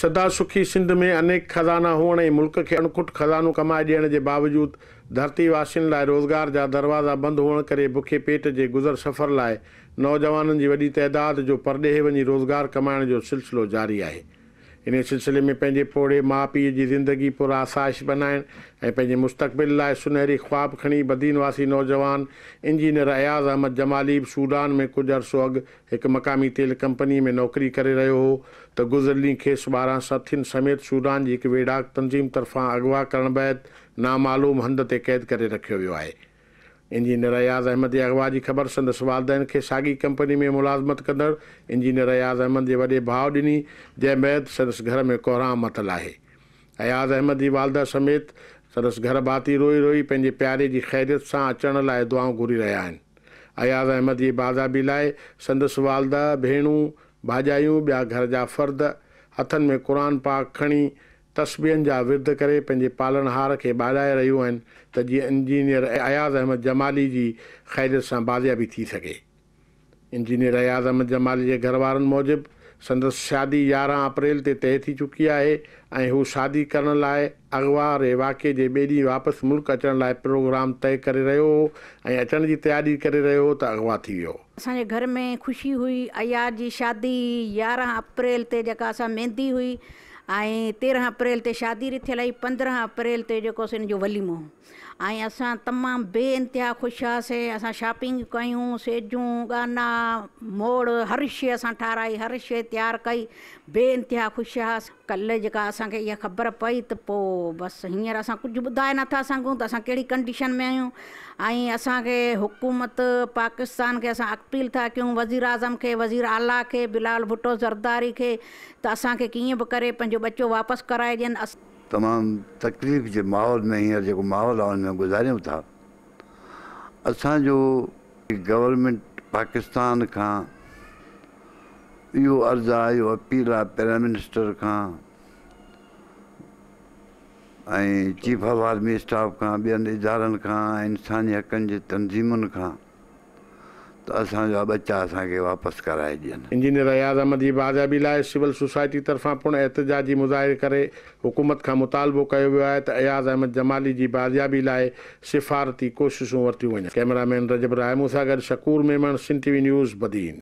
سدا سکي سنڌ ۾ انيڪ خزانا هئڻ ۽ ملڪ کي اڻکٽ خزانو ڪمائي ڏيڻ جي باوجود ڌرتي واسين لاء روزگار جا دروازا بند هئڻ ڪري بکي پيٽ جي گذر سفر لاء نوجوانن جي وڏي تعداد جو پرڏيهه وڃي روزگار ڪمائڻ جو سلسلو جاري آهي. انهي سلسلي ۾ پنهنجي پوڙهي ماء پيء جي زندگي پر آسائش بنائڻ ۽ پنهنجي مستقبل لاء سنهري خواب کڻي بدين واسي نوجوان انجنيئر اياز احمد جمالي به سوڊان ۾ ڪجهه عرصو اڳ هڪ مقامي تيل ڪمپني ۾ نوڪري ڪري رهيو هو ته گذريل ڏينهن کيس 12 ساٿين سميت سوڊان جي هڪ ويڙهاڪ تنظيم طرفان اغوا ڪرڻ بعد نامعلوم هنڌ تي قيد ڪري رکيو ويو آهي. انجنيئر اياز احمد جي اغوا جي خبر سندس والدين کي ساڳي ڪمپني ۾ ملازمت ڪندڙ انجنيئر اياز احمد جي وڏي ڀاء ڏني، جنهن بعد سندس گهر ۾ ڪهرام متل آهي. اياز احمد جي والده سميت سندس گهر ڀاتي روئي روئي پنهنجي پياري جي خيريت سان اچڻ لاء دعائون گهري رهيا آهن. اياز احمد جي بازيابي لاء سندس والده، ڀيڻون، ڀاڄايون، ٻيا گهر جا فرد هٿن ۾ قرآن پاڪ کڻي تسبيحن جا ورد ڪري پنهنجي پالڻهار کي ٻاڏائي رهيون آهن ته جيئن انجنيئر اياز احمد جمالي جي خيريت سان بازيابي ٿي سگهي. انجنيئر اياز احمد جمالي جي گهر وارن موجب سندس شادي 11 اپريل تي طئي ٿي چڪي آهي ۽ هو شادي ڪرڻ لاء اغوا ري واقعي جي ٻئي ڏينهن واپس ملڪ اچڻ لاء پروگرام طئي ڪري رهيو هو ۽ اچڻ جي تياري ڪري رهيو هو ته اغوا ٿي ويو. اسان جي گهر ۾ خوشي هئي اياز جي شادي 11 اپريل تي جيڪا اسان ميندي هئي ۽ 13 اپريل تي شادي رٿيل هئي 15 اپريل تي جيڪو سو ان جو وليمو هو ۽ اسان تمام بي انتها خوش هئاسي اسان شاپنگ ڪيون سيجون ڳانا موڙ هر شي اسان ٺاراهي هر شي تيار ڪئي بي انتها خوش هئاسي ڪلهه جيڪا اسان کي اها خبر پئي ته پوء بس هينئر اسان ڪجهه ٻڌائي نٿا سگهون ته اسان ڪهڙي ڪنڊيشن ۾ آهيون ۽ اسان کي حڪومت پاڪستان کي اسان اپيل ٿا ڪيون وزيراعظم کي وزير اعليٰ کي بلاول ڀٽو زرداري کي ته اسان کي ڪيئن به ڪري پنهنجو ٻچو واپس ڪرائي ڏين. تمام تڪليف جي ماحول ۾ هينئر جيڪو ماحول آهي ان ۾ گذاريون ٿا. اسان جو گورنمينٽ پاڪستان کان اهو عرض آهي اهو اپيل آهي پرائم منسٽر کان ۽ چيف آف آرمي اسٽاف کان ٻين ادارن کان ۽ انساني حقن جي تنظيمن کان ته اسان جا ٻچا اسان کي واپس ڪرائي ڏين. انجنيئر اياز احمد جي بازيابي لاء سول سوسائٽي طرفان پڻ احتجاجي مظاهري ڪري حڪومت کان مطالبو ڪيو ويو آهي ته اياز احمد جمالي جي بازيابي لاء سفارتي ڪوششون ورتيون وڃن. ڪئميرا مين رجب راهمون سان گڏ Shakoor Memon, Sindh T V news, Badin.